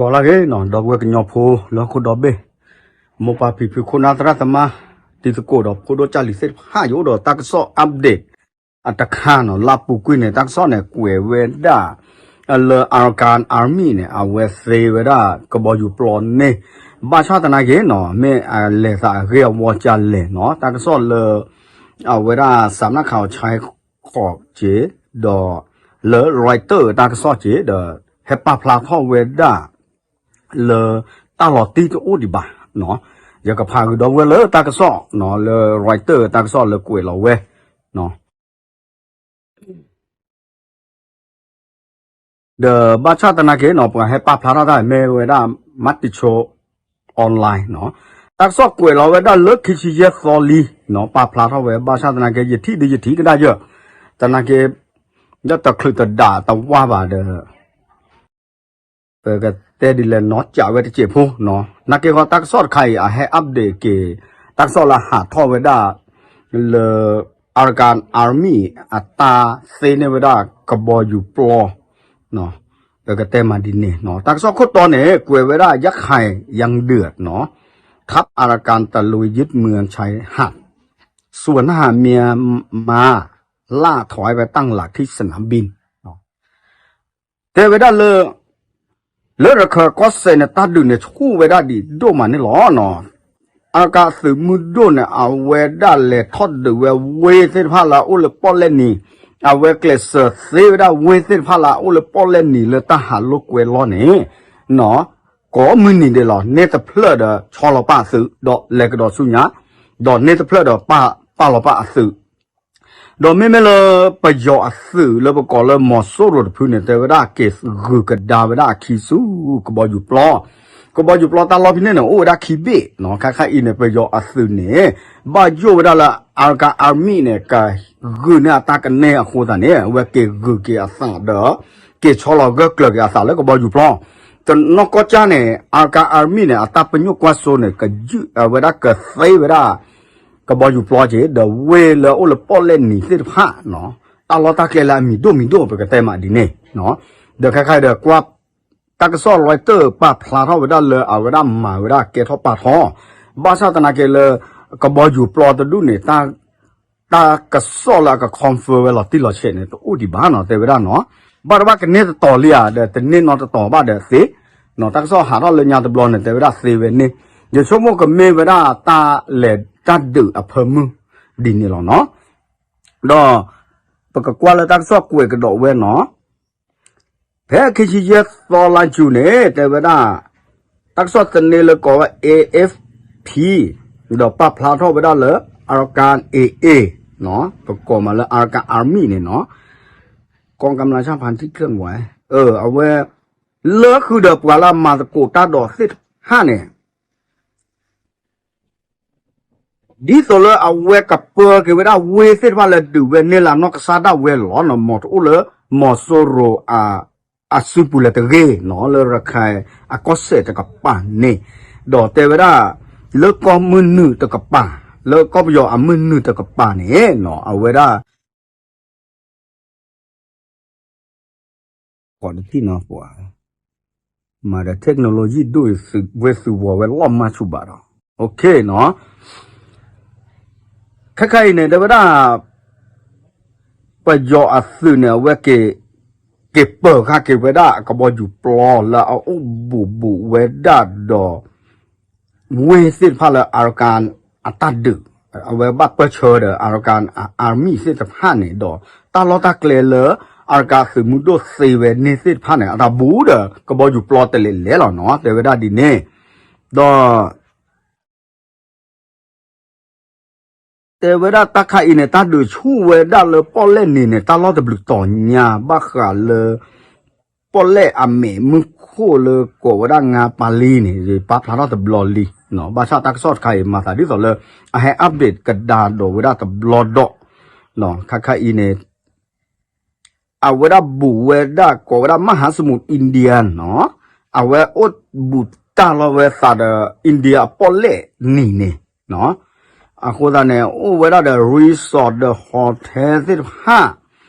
ကီၤလၢဂ့ၤနီၤ ဒီပုၢ်ဝဲၢ်ကညီဖိလၢဟီၣ်ခိၣ်ဒီဘ့ၣ်, မိၢ်ပၢ်ဖံဖု ခိၣ်နၢ်သရၣ်သမါ, တံၤသကိးဒီးဖိဒိၣ်ကၢ်လံၤသ့ၣ်တဖၣ် ယအိၣ်ဒီးတၢ်ကစီၣ် update အတခါနီၤ, လါပူၤကွံာ်န့ၣ် တၢ်ကစီၣ်န့ၣ် ကွဲးဝဲဒၣ် လၢ Arakan Army န့ၣ် အဝဲသ့ဝဲဒၣ်ကဘီယူၤပျီန့ၣ်, ဘၣ်ဆၣ်သနာ်က့နီၤ မ့ၢ်အလဲၤသးအဂ့ၢ်အဝီကလဲၣ်နီၤ, တၢ်ကစီၣ်လၢ အဝဲဒၣ် စးနၣ်ခးအီၤဆဲး ခီၣ်က့ၤ, ဒီးလၢ Reuters တၢ်ကစီၣ်က့ၤ ဒီး ဟဲပာ်ဖျါထီၣ်ဝဲဒၣ် လၢတၢ်လီၤတံၢ်တအိၣ်ဒံးဘၣ်နီၤ, ယကဖးဃုာ်ဒီပုၢ်ဝဲၢ်လၢတၢ်ကစီၣ်နီၤ လၢ Reuters တၢ်ကစီၣ်လၢကွဲးလီၤဝဲနီၤ ဒီးဘၣ်ဆၣ်သနာ်က့နီၤ ပှၤဟဲပာ်ဖျါထီၣ်တၢ်မ့ၢ်ဝဲဒၣ် Matichon Online နီၤ, တၢ်ကစီၣ်ကွဲးလီၤဝဲဒၣ်လၢခံဆံယဲၢ်သီလံနီၤ, ပာ်ဖျါထီၣ်ဝဲ ဘၣ်ဆၣ်သနာ်က့ ယထံၣ်ဒုးယထံၣ်ကဒါယၢ်, သနာ်က့ ဒီးတချုးတဒးတဝၢ်ဘၣ်ဒီး ပကတဲဒ်လဲၣ်နီၤ ကးဝဲတစဲးဖိနီၤ, နာ်က့ဃီတၢ်ကစီၣ်တခါအံၤ အဟဲ update က့ၤ တၢ်ကစီၣ်လၢဟးထီၣ်ဝဲဒၣ် လၢ Arakan Army အတၢ်သ့န့ၢ်ဝဲဒၣ်ကဘီယူၤပျီ ပကတဲမးဒ်န့ၣ်နီၤ, တၢ်ကစီၣ်ခိၣ်တီန့ၣ် ကွဲးဝဲဒၣ် ရခိုင်ယင်းဒုတ်နီၤ, ทัพอารักกันตะลุยยึดเมืองชายหาด ส่วนทหารเมียนมาล่าถอยไปตั้งหลักที่สนามบิน တဲဝဲဒၣ်လၢ လၢရခၢၣ်ကီၢ်စဲၣ်န့ၣ် တၢ်ဒုးန့ၣ်ဆူၣ်ဝဲဒၣ်ဒံးဒိၣ်မးန့ၣ်လီၤနီၤ, အရကၢ်သုးမုၢ်ဒိၣ်န့ၣ် အဝဲဒၣ်လဲၤထီၣ်ဒုးဝဲဝ့ၢ်သ့ၣ်တဖၣ်လၢအအိၣ်လၢပီၣ်လဲၣ်နံၤ, အဝဲကျဲးစၢးသ့ဝဲဒၣ်ဝ့ၢ်သ့ၣ်တဖၣ်လၢအအိၣ်လၢပီၣ်လဲၣ်နံၤလၢတၢ်ဟးလိာ်ကွဲလီၤန့ၣ်နီၤ, ကိးမုၢ်နံၤဒဲးလီၤ, န့ၢ်တဖျၢၣ်ဒီးဆီလီၤပာ်အသုး ဒီးလဲၤကဒီးဆူညါ, ဒီးန့ၢ်တဖျၢၣ်ဒီးပာ်လီၤပာ်အသုး ဒီးမ့မ့ၢ်လၢပယီၤအသုးလၢပကိးလၢမီၤစိရိၤတဖုန့ၣ် တဲဝဲဒၣ်က့ၤဂုာ်ကဒါဝဲဒၣ်အခံဆူ ကဘီယူၤပျီ, ကဘီယူၤပျီတၢ်လီၢ်ဖဲန့ၣ်န့ၣ် အိၣ်ဝဲဒၣ်ခံဘ့ၣ်နီၤ, ခဲခါအံၤန့ၣ် ပယီၤအသုးန့ၣ် ဘၣ်ယိၣ်ဝဲဒၣ်လၢ Arakan Army န့ၣ် ကဂုာ်န့ၢ်အတၢ်ကန့ၢ်အဃိသတးန့ၣ် အဝဲက့ၤဂုာ်က့ၤအသးဒီး က့ၤဆီလီၤဂၢၢ်ကျၢၤက့ၤအသးလၢကဘီယူၤပျီ, တနီၢ်ကီၢ်ကၢ်န့ၣ် Arakan Army န့ၣ် အတၢ်ပညိၣ်ကွၢ်စိန့ၣ် ကယုၢ်အဝဲဒၣ်ကသ့ဝဲဒၣ် ကဘီယူၤပျီက့ၤ ဒီးဝ့ၢ်လၢအိၣ်လၢပီၣ်လဲၣ်နံၤသ့ၣ်တဖၣ်နီၤ, တၢ်လီၢ်တၢ်ကျဲလၢအမံၤဒိၣ်မံၤဒိၣ် ပကတဲမးဒ်န့ၣ်နီၤ, ဒီးခဲခါဒီးကွၢ် တၢ်ကစီၣ် Reuters ပာ်ဖျါထီၣ်ဝဲဒၣ်လၢအဝဲဒၣ်မၤဝဲဒၣ်ကဲထီၣ်ပာ်ထီၣ်, ဘၣ်ဆၣ်သနာ်က့လၢ ကဘီယူၤပျီတဒူၣ်န့ၣ် တၢ်ကစီၣ်လၢအက confirm ဝဲလီၤတံၢ်လီၤဆဲးန့ၣ် တအိၣ်ဒံးဘၣ်နီၤ, တဲဝဲဒၣ်နီၤ, ဘၣ်တဘၣ်ကန့ၢ်တတီၤလံဧါ ဒီးတန့ၢ်နီတတီၤဘၣ်ဒီးသ့နီၤ, တၢ်ကစီၣ်ဟးထီၣ်လၢညါတဘျီန့ၣ် တဲဝဲဒၣ်သ့ဝဲန့ၣ်, ယဆိကမိၣ်ကမ့ၢ်ဝဲဒၣ်တၢ်လဲၤတၢ်ဒုးအဖၢမုၢ်ဒ်န့ၣ်လီၤနီၤ, ဒီး ပကကွၢ်လၢတၢ်ကစီၣ်ကွဲးကဒီးဝဲနီၤ ဖဲခံဆံယဲၢ်သီလါယူၤန့ၣ် တဲဝဲဒၣ် တၢ်ကစီၣ်သန့လၢကိးဝဲ A F P ဒီးပာ်ဖျါထီၣ်ဝဲဒၣ်လၢ Arakan A A ပကိးမးလၢ Arakan Army န့ၣ်နီၤ, กองกำลังสหพันธ์ที่เคลื่อนไหว အဝဲ လၢဃုာ်ဒီးပှၤလၢအမၤသကိးတၢ်ဒီးသ့ၣ်တဖၣ်န့ၣ် ဒ်သိးလၢအဝဲကပၢက့ၤဝဲဒၣ်ဝ့ၢ်သ့ၣ်တဖၣ်လၢဒုးဝဲန့ၢ်လၢနီၢ်ကစၢ်ဒၣ်ဝဲလီၤနီၤ, မ့ၢ်တအိၣ်လၢမီၤစိရိၤအစုပူၤလၢၤတဂ့ၤနီၤ, လၢရခဲၣ်အကီၢ်စဲၣ်တကပၤန့ၣ်, ဒီးတဲဝဲဒၣ် လၢကီၢ်မုၢ်နုာ်တကပၤ, လၢကီၢ်ပယီၤအမုၢ်နုာ်တကပၤန့ၣ်နီၤ, အဝဲဒၣ် ပှၤတထံၣ်နီၤပှၤ မၤဒီး technology ဒိၣ်အံၤ သုးဝဲသုးဝီၤဝဲလီၤမၢ်ဆူၣ်ဘၣ်ဒီး OK နီၤ, ခဲခါအံၤန့ၣ် တဲဝဲဒၣ် ပယီၤအသုးန့ၣ် အဝဲက့ၤ က့ၤပၢၢ်ဃာ်က့ၤဝဲဒၣ်ကဘီယူၤပျီလၢအအိၣ်ဘူးဘူးဝဲဒၣ်ဒီး ဝ့ၢ်သ့ၣ်တဖၣ်လၢ Arakan အတၢ်ဒုး, အဝဲဘၣ်ပၢၢ်ဆၢဒီး Arakan Army သ့ၣ်တဖၣ်န့ၣ်ဒီး တၢ်လီၢ်တၢ်ကျဲလၢ Arakan သုးမုၢ်ဒိၣ်သ့ဝဲန့ၢ်သ့ၣ်တဖၣ်န့ၣ် အတၢ်ဘူးဒီးကဘီယူၤပျီတလဲၤလဲၤလီၤနီၤ, တဲဝဲဒၣ်ဒ်န့ၣ်, ဒီး တဲဝဲဒၣ်တၢ်ခါအံၤန့ၣ် တၢ်ဒုးဆူၣ်ဝဲဒၣ်လၢပီၣ်လဲၣ်နံၤန့ၣ် တၢ်လီၢ်တဘျုးတီၤညါ ဘၣ်ဃးလၢ ပီၣ်လဲၣ်အမဲာ်မုၢ်ခိၣ်လၢကိးဝဲဒၣ်ငါးပီၤလံန့ၣ် ပာ်ဖျါထီၣ်တဘျီလံ, ဘၣ်ဆၣ်တၢ်ကစီၣ်တခါအံၤ မၤသးဒ်သိးလၢ အဟဲ update ကဒါဒီးဝဲဒၣ်တဘျီဒီး, ခါခါအံၤန့ၣ် အဝဲဒၣ်ဘူးဝဲဒၣ်ကိးဝဲဒၣ် မဟါစမူး India နီၤ, အဝဲအိၣ်ဘူးတၢ်လီၤဝဲသးဒီး India အပီၣ်လဲၣ်နံၤန့ၣ်, အဃိသတးန့ၣ် အိၣ်ဝဲဒၣ်ဒီး resort ဒီး hotel သ့ၣ်တဖၣ်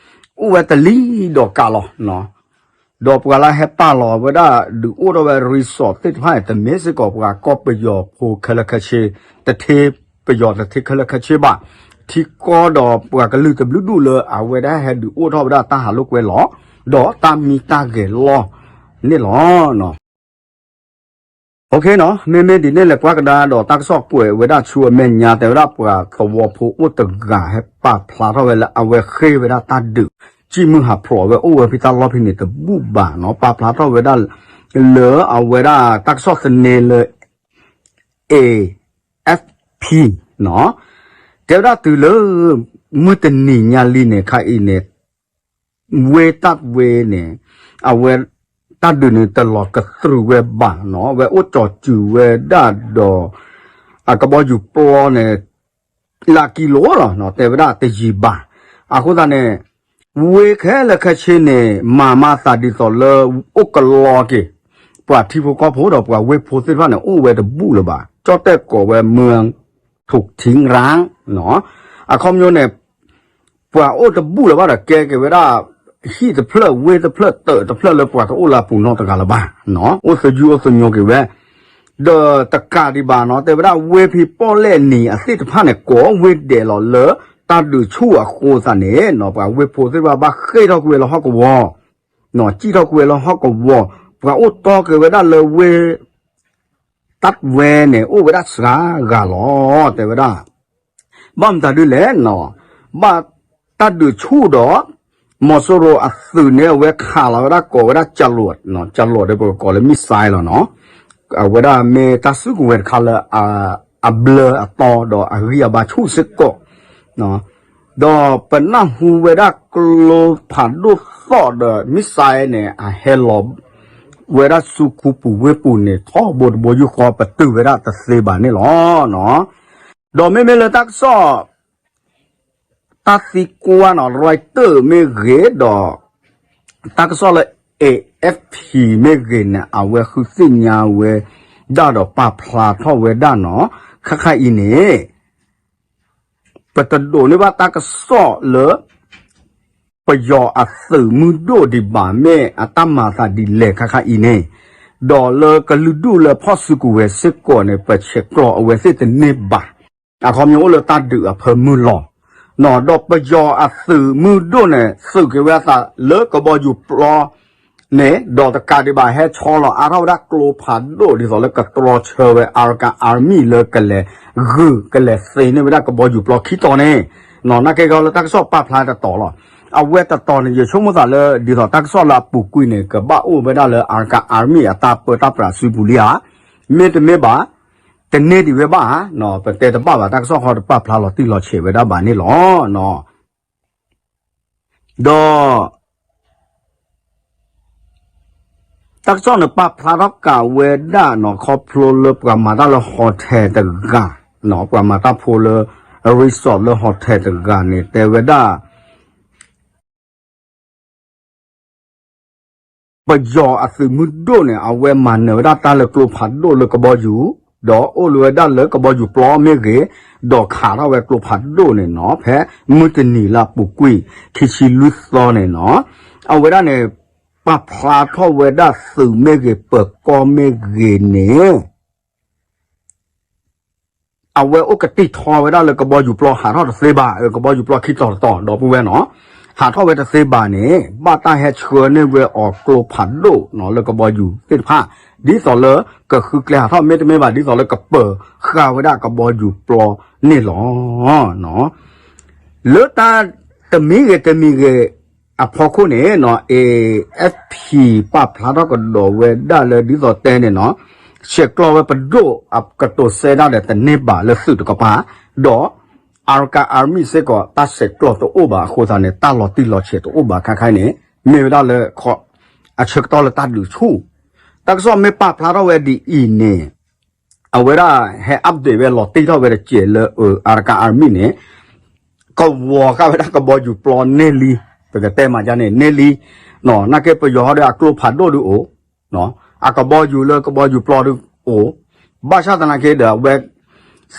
အိၣ်ဝဲတလံၤဒီးကးလီၤ. ဒီးပှၤလၢဟဲပာ်လီၤဝဲဒၣ်ဒုးအိၣ်ထီၣ်ဝဲ resort သ့ၣ်တဖၣ်န့ၣ် တမ့ၢ်စ့ၢ်ကီးပှၤကီၢ်ပယီၤဖိခဲလၢာ်ခဲဆ့, တထ့ပယီၤတထ့ခဲလၢာ်ခဲဆ့ဘၣ်. ထံကီၢ်ဒီးပှၤကလုာ်တဘျုးဒူၣ်လၢအဝဲဒၣ်ဟဲဒုးအိၣ်ထီၣ်ဝဲဒၣ်တၢ်ဟးလိာ်ကွဲလီၤ, ဒီးတၢ်မံတၢ်ဂဲၤလီၢ်န့ၣ်လီၤ. မ့မ့ၢ်ဒ်န့ၣ်လဲၣ် ကွၢ်ကဒါဒီးတၢ်ကစီၣ်ကွဲးဝဲဒၣ်ဆူအမဲာ်ညါ တဲဝဲဒၣ်ပှၤသဝီဖိအိၣ်တဂၤဟဲပာ်ဖျါထီၣ်ဝဲလၢအဝဲဃ့ၢ်ဝဲဒၣ်တၢ်ဒုး စံၣ်မုၢ်ဟးဖျိးဝဲအိၣ်ဝဲဖဲတၢ်လီၢ်ဖဲန့ၣ်တဘူၣ်ဘၣ်နီၤ, ပာ်ဖျါထီၣ်ဝဲဒၣ်လၢအဝဲဒၣ်တၢ်ကစီၣ်သန့လၢ A F P နီၤ, တဲဝဲဒၣ်တုၤလၢ မုၢ်တနံၤညါလံန့ၣ် ခါအံၤန့ၣ် ဝ့တၢ်ဝ့န့ၣ် အဝဲ တၢ်ဒုးန့ၣ်တလီၤကတြူာ်ဝဲဘၣ်နီၤ, အဝဲအိၣ်ကၠီၤစူၤဝဲဒၣ်ဒီး အကဘီယူၤပျီန့ၣ် လၢကံလိလီၤနီၤ, တဲဝဲဒၣ်တယံာ်ဘၣ်. အဃိသတးန့ၣ် ဝ့ခဲလၢာ်ခဲဆ့န့ၣ် မၤမၤသးဒ်သိးလၢအိၣ်ကလီက့ၤ ပှၤထံဖိကီၢ်ဖိဒီးပှၤဝ့ၢ်ဖိသ့ၣ်တဖၣ်န့ၣ် အိၣ်ဝဲတဘူၣ်လၢၤဘၣ်, ကၠီၣ်တဲၣ်ကိးဝဲ မၢထုးထံရၣ်နီၤ, အခီပညီန့ၣ် ပှၤအိၣ်တဘူၣ်လၢၤဘၣ်ဒီး ကဲက့ၤဝဲဒၣ် ဟံၣ်တဖျၢၣ် ဝ့တဖျၢၣ် တၢးတဖျၢၣ်လၢပှၤတအိၣ်လၢအပူၤနီတဂၤလၢၤဘၣ်, အိၣ်သယုၢ်အိၣ်သညိက့ၤဝဲ, ဒီးတကးဒံးဘၣ်နီၤ, တဲဝဲဒၣ်ဝ့ဖံပီၣ်လဲၣ်နံၤအသ့ၣ်တဖၣ်န့ၣ် ကိးဝ့ဒဲးလီၤလၢတၢ်ဒုးဆူၣ်အဃိသတးန့ၣ်နီၤ, ပှၤဝ့ၢ်ဖိသ့ၣ်တဖၣ်ဘၣ်ဃ့ၢ်ထီၣ်ကွံာ်ဝဲလၢဟီၣ်ကဝီၤ စံၣ်ထီၣ်ကွံာ်ဝဲလၢဟီၣ်ကဝီၤ, ပှၤအိၣ်တီက့ၤဝဲဒၣ်လၢဝ့ တၢ်ဝဲန့ၣ် အိၣ်ဝဲဒၣ်စှၤဂၤလီၤ, တဲဝဲဒၣ် ဘၣ်မတၤဒုလဲၣ်နီၤ, ဘၣ်တၢ်ဒုးဆူၣ်ဒီး မီၤစိရိၤအသုးန့ၣ် အဝဲခးလီၤဝဲဒၣ်ကိးဝဲဒၣ် ကၠလိး, ကၠလိးဒီးပကကိးလၢ missile လီၤနီၤ, အဝဲဒၣ်မ့ၢ်တၢ်စုကဝဲၤတခါလၢ အဘျၢအတီဒီးအဂံၢ်အဘါဆူၣ်စ့ၢ်ကီး ဒီးပနၢ်ဟူဝဲဒၣ်ကျိဖးဒိၣ်သီၣ်ဒီး missile န့ၣ် အဟဲလီၤဝဲဒၣ်ဆူခူပူၤဝ့ၢ်ပူၤန့ၣ် ထီဘိတဘိယူၢ်ဃီ ပတုာ်ဝဲဒၣ်တသ့ဘၣ်န့ၣ်လီၤ. ဒီးမ့မ့ၢ်လၢတၢ်ကစီၣ် တၢ်သံကွၢ်နီၤ Reuters မ့ၢ်ဂ့ၤဒီး တၢ်ကစီၣ်လၢ A F P မ့ၢ်ဂ့ၤန့ၣ် အဝဲဃုသ့ၣ်ညါဝဲဒၣ်ဒီးပာ်ဖျါထီၣ်ဝဲဒၣ်နီၤ, ခါခါအံၤန့ၣ် ပတဒိးန့ၢ်ဘၣ်တၢ်ကစီၣ်လၢ ပယီၤအသုးမုၢ်ဒိၣ်ဒံးဘၣ် မ့ၢ်အတၢ်မၤသးဒ်လဲၣ်ခါခါအံၤန့ၣ်, ဒီးလၢကလုာ်ဒူၣ်လၢဖီၣ်စုကဝဲၤစ့ၢ်ကီးန့ၣ် ပဆဲးကျိးအဝဲသ့ၣ်တန့ၢ်ဘၣ်. အခီပညီအိၣ်လၢတၢ်ဒုးအဖၢမုၢ်လီၤ. ဒီးပယီၤအသုးမုၢ်ဒိၣ်န့ၣ် သုးက့ၤဝဲအသးလၢကဘီယူၤပျီန့ၣ် ဒီးတကးဒံးဘၣ် ဟဲဆီလီၤအါထီၣ်ဝဲဒၣ်ကျိဖးဒိၣ် ဒ်သိးလၢကတြီဆၢဝဲ Arakan Army လၢကလဲၤဂုာ်ကလဲၤသ့န့ၢ်ဝဲဒၣ်ကဘီယူၤပျီခံတီၤန့ၣ်, နာ်က့ဂီၤလၢတၢ်ကစီၣ်ပာ်ဖျါတတီၤလီၤ. အဝဲတတီၤန့ၣ် ယဆိကမိၣ်သးလၢ ဒ်သိးတၢ်ကစီၣ်လၢအပူၤကွံာ်န့ၣ် ကဘၣ်အိၣ်ဝဲဒၣ်လၢ Arakan Army အတၢ်ပၢတၢ်ပြးစုပူၤလံဧါ, မ့တမ့ၢ်ဘၣ် တန့ၢ်ဒံးဝဲဘၣ်ဧါ, ပတဲတဘၣ်ဘၣ် တၢ်ကစီၣ်ဃီတပာ်ဖျါလီၤတံၢ်လီၤဆဲးဝဲဒၣ်ဘၣ်န့ၣ်လီၤ. ဒီး တၢ်ကစီၣ်န့ၣ်ပာ်ဖျါထီၣ်ကးဝဲဒၣ်နီၤ ခီဖျိလၢပှၤမၤတၢ်လၢ hotel တဂၤ, ပှၤမၤတၢ်ဖိလၢ resort လၢ hotel တဂၤန့ၣ် တဲဝဲဒၣ် ပယီၤအသုးမုၢ်ဒိၣ်န့ၣ် အဝဲမၤနၢၤဝဲဒၣ်တၢ်လၢကျိဖးဒိၣ်လၢကဘီယူၤ, ဒီးအိၣ်လၢဝဲဒၣ်လၢကဘီယူၤပျီမ့ၢ်ဂ့ၤ, ဒီးခးထီၣ်ဝဲကျိဖးဒိၣ်န့ၣ်နီၤ ဖဲမုၢ်တနံၤလၢအပူၤကွံာ် ခံဆံလွံၢ်သီန့ၣ်နီၤ, အဝဲဒၣ်န့ၣ် ပာ်ဖျါထီၣ်ဝဲဒၣ်သုးမ့ၢ်ဂ့ၤ ပၢၤကီၢ်မ့ၢ်ဂ့ၤန့ၣ် အဝဲအိၣ်ကတံၢ်ထီဝဲဒၣ်လၢကဘီယူၤပျီဟးထီၣ်တသ့ဘၣ်, ကဘီယူၤပျီခံတီၤတတီၤ ဒီပုၢ်ဝဲၢ်နီၤ, ဟးထီၣ်ဝဲတသ့ဘၣ်န့ၣ် ဘၣ်တၢ်ဟဲဆှၢန့ၢ်ဝဲအီၤကျိဖးဒိၣ်နီၤ လၢကဘီယူၤသ့ၣ်တဖၣ် ဒ်သိးလၢကဃုကျဲဟးထီၣ် မ့တမ့ၢ်ဘၣ် ဒ်သိးလၢကပၢၤဃာ်ဝဲဒၣ်ကဘီယူၤပျီန့ၣ်လီၤ. လၢတၢ်တမံၤဂ့ၤတမံၤဂ့ၤအဖီခိၣ်န့ၣ်နီၤ A F P ပာ်ဖျါထီၣ်ကဒီးဝဲဒၣ်လၢဒ်သိးတဲန့ၣ်နီၤ ဆဲးကျိးဝဲပဒိၣ် အကတိၤစဲဒၣ်ဒီးတန့ၢ်ဘၣ်လၢသုးတကပၤ, ဒီး Arakan Army စ့ၢ်ကီး တၢ်ဆဲးကျိးတအိၣ်ဘၣ်အဃိသတးန့ၣ် တၢ်လီၤတံၢ်လီၤဆဲးတအိၣ်ဘၣ်ခါခါန့ၣ် မ့ၢ်ဝဲဒၣ်လၢ အဆၢကတီၢ်လၢတၢ်ဒုးဆူၣ်, တၢ်ကစီၣ်မ့ၢ်ပာ်ဖျါထီၣ်ဝဲဒ်အံၤန့ၣ် အဝဲဒၣ်ဟဲ update ဝဲလီၤတံၢ်ထီၣ်ဝဲတစဲးလၢ Arakan Army န့ၣ် ကဝီၤဃာ်ဝဲဒၣ်ကဘီယူၤပျီန့ၢ်လံ, ပကတဲမၤဒ်န့ၣ် န့ၢ်လံ, နာ်က့ပယီၤဟီဒီးအကျိဖးဒိၣ်ဒုးအိၣ်, အကဘီယူၤလၢကဘီယူၤပျီဒုးအိၣ်, ဘၣ်ဆၣ်သနာ်က့ဒီးအဝဲ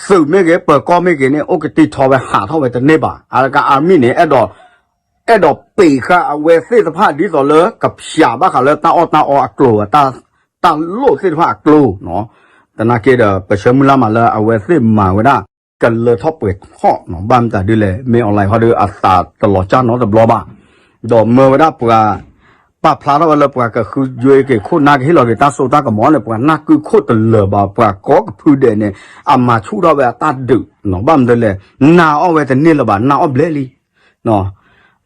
သုးမ့ၢ်ဂ့ၤ ပၢၤကီၢ်မ့ၢ်ဂ့ၤန့ၣ် အိၣ်ကတံၢ်ထီဝဲဟးထီၣ်ဝဲတန့ၢ်ဘၣ်, Arakan Army န့ၣ် အဲၣ်ဒိး အဲၣ်ဒိးပ့ၤဃာ်အဝဲသ့ၣ်တဖၣ်ဒ်သိးလၢကဖျးဘၣ်ဃးလၢတၢ်အီၣ်တၢ်အီအကျိၤ တၢ်လိၣ်သ့ၣ်တဖၣ်အကျိၤနီၤ. သနာ်က့ဒီး ပဆၢမုၢ်လၢ်မးလၢအဝဲသ့ၣ်မၤဝဲဒၣ် ကလၢထီၣ်ပှဲၤထီၣ်နီၤ. ဘၣ်မတၤဒ်လဲၣ် မ့ၢ်အီၤလၢဟီဒီးအသးတလီၤကၢ်နီတဘျီဘၣ်. ဒီးမၢဝဲဒၣ်ပှၤ ပာ်ဖျါထီၣ်ဝဲလၢပှၤကဃုယွ့က့ၤခိၣ်နၢ်ကဟ့ၣ်လီၤက့ၤတၢ်စိတၢ်ကမီၤန့ၣ် ပှၤနၢ်ကုခိၣ်တလၢာ်ဘၣ် ပှၤကိးကဖုဒဲးန့ၣ် အမၤဆူၣ်ထီၣ်ဝဲအတၢ်ဒုးနီၤ. ဘၣ်မတၤလဲၣ် နၢ်အီၣ်ဝဲတန့ၢ်လၢၤဘၣ် နၢ်အီၣ်ဘျဲၣ်လံ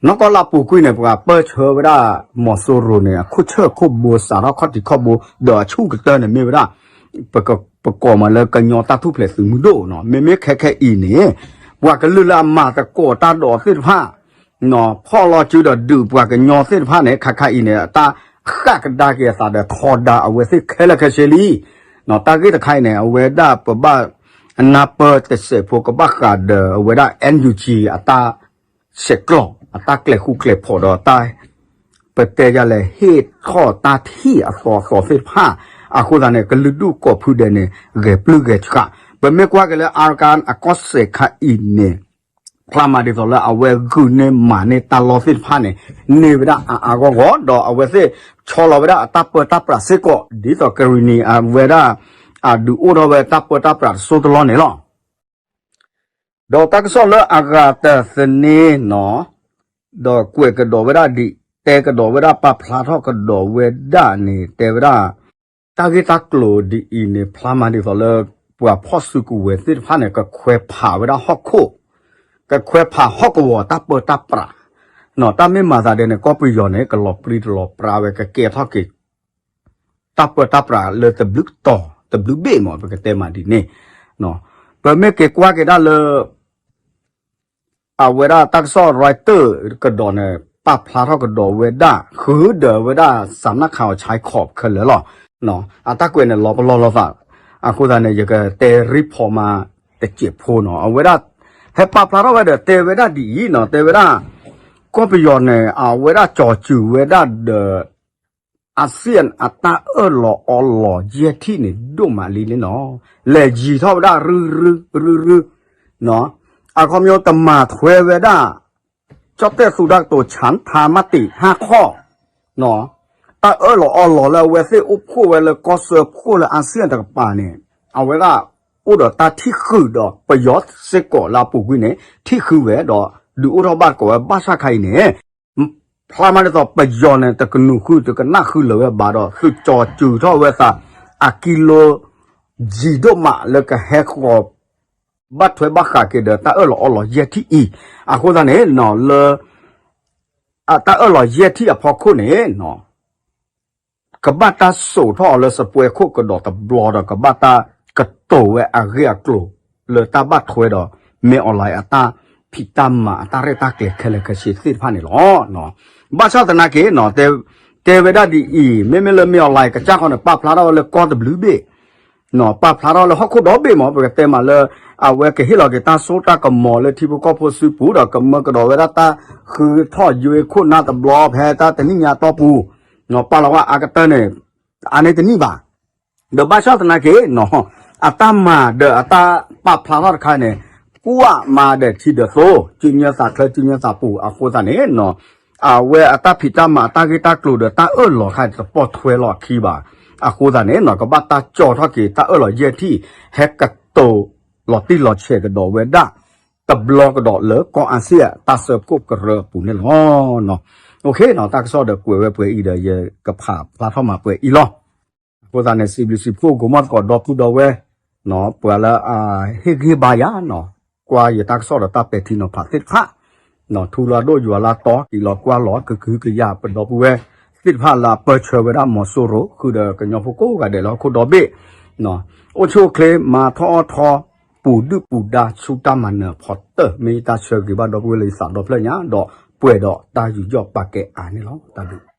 နီၢ်ကီၢ်လၢအပူၤကွံာ်န့ၣ် ပှၤပၢၢ်ဆၢဝဲဒၣ် မီၤစိရိၤန့ၣ် အခိၣ်ဆၢၣ်ခိၣ်ဘိစးထီၣ်ခီၣ်ထံးခီၣ်ဘိ ဒီးအဆူၣ်ကတၢၢ်န့ၣ်မ့ၢ်ဝဲဒၣ် ပကိးမးလၢကညီတၢ်ထူၣ်ဖျဲးသုးမုၢ်ဒိၣ်နီၤ. မ့မ့ၢ်ခဲခဲအံၤန့ၣ် ပှၤကလုာ်လၢအမၤသကိးတၢ်ဒီးသ့ၣ်တဖၣ် ဖီၣ်လီၤစုဒီးဒုးပှၤကညီသ့ၣ်တဖၣ်န့ၣ် ခဲခဲအံၤန့ၣ် အတၢ်ဃၣ်ကဒါက့ၤအသးဒီးထီဒါအဝဲသ့ၣ်ခဲလၢာ်ခဲဆ့လံ တၢ်ဂ့ၢ်တခါအံၤန့ၣ် အဝဲဒၣ်ပဘၣ်အနၢ်ပၢၢ်တစဲးဖိကဘၣ်ဃးဒီးအဝဲဒၣ် NUG အတၢ်ဆဲးကျိး အတၢ်ကျဲၤဃူကျဲၤဖိးဒီးတၢ် ပတဲယၤလဲၣ် ဟ့ၣ်ထီၣ်တၢ်ထံၣ်အသီအသီသ့ၣ်တဖၣ် အဃိသတးန့ၣ် ကလုာ်ဒူၣ်ကိးဖုဒဲးန့ၣ် ဂဲၤပျုၢ်ဂဲၤဆှး ပမ့ၢ်ကွၢ်က့ၤလၢ Arakan အကီၢ်စဲၣ်ခါအံၤန့ၣ် ဖျါမးဒ်သိးလၢအဝဲဂုာ်န့ၢ်မၤန့ၢ်တၢ်လီၢ်သ့ၣ်တဖၣ်န့ၣ် န့ၢ်ဝဲဒၣ်အါအါဂီၢ်ဂီၢ် ဒီးအဝဲသ့ၣ်ဆီလီၤဝဲဒၣ်အတၢ်ပၢတၢ်ပြးစ့ၢ်ကီး ဒ်သိးကရံၣ်နံၣ်အဝဲဒၣ် အဒုးအိၣ်ထီၣ်ဝဲတၢ်ပၢတၢ်ပြးတစိၢ်တလီၢ်န့ၣ်လီၤ. ဒီးတၢ်ကစီၣ်လၢအဂၤတသန့နီၤ ဒီးကွဲးကဒီးဝဲဒၣ်ဒ် တဲကဒီးဝဲဒၣ်ပာ်ဖျါထီၣ်ကဒီးဝဲဒၣ်န့ၣ် တဲဝဲဒၣ် တၢ်ဂ့ၢ်တၢ်ကျိၤဒ်အံၤန့ၣ် ဖျါမးဒ်သိးလၢ ပှၤဖီၣ်စုကဝဲၤသ့ၣ်တဖၣ်န့ၣ် ကခွဲးဖးဝဲဒၣ်ဟီၣ်ခိၣ် ကခွဲးဖးဟီၣ်ကဝီၤတၢ်ပၢတၢ်ပြး တၢ်မ့ၢ်မၤသးဒ်န့ၣ် ကီၢ်ပယီၤန့ၣ် ကလီၤပြံတလီၤပြါဝဲ ကကဲထီၣ်က့ၤ တၢ်ပၢတၢ်ပြးလၢတဘျုးတီၤ တဘျုးဘ့ၣ်မး ပကတဲမးဒ်န့ၣ် ပမ့ၢ်က့ၤကွၢ်က့ၤဒၣ်လၢ အဝဲဒၣ်တၢ်ကစီၣ် Reuters ကဒီးန့ၣ် ပာ်ဖျါထီၣ်ကဒီးဝဲဒၣ် ဃုာ်ဒီးဝဲဒၣ် စးနၢ်ခးအီၤ ဆဲးခိးခဲလၢာ်လီၤ. အတၢ်ကွဲးန့ၣ်လီၤပလီၢ်လိာ်သး အဃိသတးန့ၣ် ယကတဲ report မးတစဲးဖိနီၤ အဝဲဒၣ် ဟဲပာ်ဖျါထီၣ်ဝဲဒီးတဲဝဲဒၣ်ဒ်အံၤနီၤ တဲဝဲဒၣ် ကီၢ်ပယီၤန့ၣ် အဝဲဒၣ်ကၠီၤစုၤဝဲဒၣ်ဒီး အစံၣ်အတၢ်အၢၣ်လီၤအီလီၤယဲၢ်ထံၣ်န့ၣ် ဒိၣ်မးလံန့ၣ်လီၤ. လဲၤယံၤထီၣ်ဝဲဒၣ်ရုရုရုရု အခီပညီတမၤထွဲဝဲဒၣ် ကၠီၣ်တဲၣ်သူတၢ်ကတိၤ ဆၣ်ထါမးတံၣ် ဟါခီၣ် တၢ်အၢၣ်လီၤအီလီၤလၢအဝဲသ့ၣ်အိၣ်ဖှိၣ်ဝဲလၢကီၢ်စၢဖှိၣ်လၢ အစံၣ်တကပၤန့ၣ် အဝဲဒၣ်အိၣ်ဒီးတၢ်ထံၣ်ဃုာ်ဒီး ပယီၤစ့ၢ်ကီးလၢအပူၤကွံာ်န့ၣ် ထံၣ်ဃုာ်ဝဲဒီး ဒုးအိၣ်ထီၣ်ဘၣ်သကိးဝဲ ဘၣ်ဆၣ်ခါအံၤန့ၣ် ဖျါမးဒ်သိး ပယီၤန့ၣ် တကနုာ်ဃုာ်တကနၣ်ဃုာ်လၢၤဝဲဘၣ်ဒီး သုးကၠီၤစုၤထီၣ်ဝဲသး အကံလိ ယံၤဒိၣ်မးလၢကဟဲဃီၤ ဘၣ်ထွဲဘၣ်ဃးက့ၤဒီးတၢ်အၢၣ်လီၤအီလီၤယဲၢ်ထံၣ်အံၤ အဃိသတးန့ၣ်နီၤ လၢ အတၢ်အၢၣ်လီၤယဲၢ်ထံၣ်အဖီခိၣ်န့ၣ်နီၤ ကဘၣ်တၢ်စိာ်ထီၣ်အီၤလၢစပွဲခိၣ်ကဒီးတဘျီဒီး ကဘၣ်တၢ်ကတိၤဝဲအဂ့ၢ်အကျိၤ လၢတၢ်ဘၣ်ထွဲဒီး မ့ၢ်အီၤလၢအတၢ်ဖံးတၢ်မၤအတၢ်ရဲၣ်တၢ်ကျဲၤခဲလၢာ်ခဲဆ့သ့ၣ်တဖၣ်န့ၣ်လီၤ. ဘၣ်ဆၣ်သနာ်က့နီၤ တဲဝဲဒၣ်ဒ်အံၤ မ့မ့ၢ်လၢမ့ၢ်အီၤလၢကစၢ်ဃီန့ၣ် ပာ်ဖျါထီၣ်ဝဲလၢကီၢ်တဘျုးဘ့ၣ် ပာ်ဖျါထီၣ်လၢဟီၣ်ခိၣ်ဒီဘ့ၣ်မး ပကတဲမးလၢ အဝဲကဟ့ၣ်လီၤက့ၤတၢ်စိတၢ်ကမီၤလၢထံဖိကီၢ်ဖိစုပူၤဒီး ကမၢကဒီးဝဲဒၣ်တၢ်ဃုထီၣ်ယွ့ခိၣ်နၢ်တဘျီဖဲတၢ်တနံၣ်ညါအတီၢ်ပူၤ ပာ်လီၤဝဲအကတၢၢ်န့ၣ် အါန့ၢ်တနံၣ်ဘၣ် ဒီးဘၣ်ဆၣ်သနာ်က့နီၤ အတၢ်မၤဒီးအတၢ်ပာ်ဖျါထီၣ်တခါန့ၣ် ကွၢ်မၤဒီးထံဒီးသိ စုညါသးချၢစုညါသးပူၤ အဃိသတးန့ၣ်နီၤ အဝဲအတၢ်ဖံးတၢ်မၤအတၢ်ဂ့ၢ်တၢ်ကျိၤဒီးတၢ်အၢၣ်လီၤခါတပီၢ်ထွဲလီၤအခံဘၣ်. အဃိသတးန့ၣ်နီၤ ကဘၣ်တၢ်ကၠီထီၣ်က့ၤတၢ်အၢၣ်လီၤယဲၢ်ထံၣ် ဟဲကတိၤလီၤတံၢ်လီၤဆဲးကဒီးဝဲဒၣ် တဘျီကဒီးလၢကီၢ်အါစံၣ် တၢ်ဆၢဖှိၣ်ကရၢအပူၤန့ၣ်လီၤ. တၢ်ကစီၣ်ဒီးကွဲးဝဲပှဲၤအံၤဒီး ယကဖးဖျါထီၣ်မးပှဲၤအံၤလီၤ. အဃိသတးန့ၣ် စံးဘျုးစံးဖှိၣ် ကိးမီၣ်သကိးဒီပုၢ်ဒီဝဲၢ် ပှၤလၢအဟ့ၣ်ဂံၢ်ဘါယၤနီၤ ကွၢ်ယတၢ်ကစီၣ်ဒီးတၢ်ပဲာ်ထံနီၤဖးသ့ၣ်တဖၣ် ထူလၢအဒိၣ်ယွၤလၢအတီ က့ၤလီၤကွၢ်လီၤကဟုကယာ်ပဒီပုၢ်ဝဲၢ်သ့ၣ်တဖၣ်လၢအပၢၢ်ဆၢဝဲဒၣ်မီၤစိရိၤ ဃုာ်ဒီးကညီဖိကိးဂၤဒဲးလၢဟီၣ်ခိၣ်ဒီဘ့ၣ် အိၣ်ဆူၣ်အိၣ်ချ့ မၤထီၣ်အီၣ်ထီ ပူၤဒုၣ်ပူၤဒါဆူတၢ်မၤနၢၤအဖီတၢၢ် မ့ၢ်ယတၢ်ဆၢဂ့ၤဘၣ်ဒီပုၢ်ဝဲၢ်လၢယသးဒီဖျၢၣ်ညါ ဒီးပှဲၤဒီးတၢ်ယူးယီၣ်ပာ်ကဲအါန့ၣ်လီၤ. တၢ်ဘျုး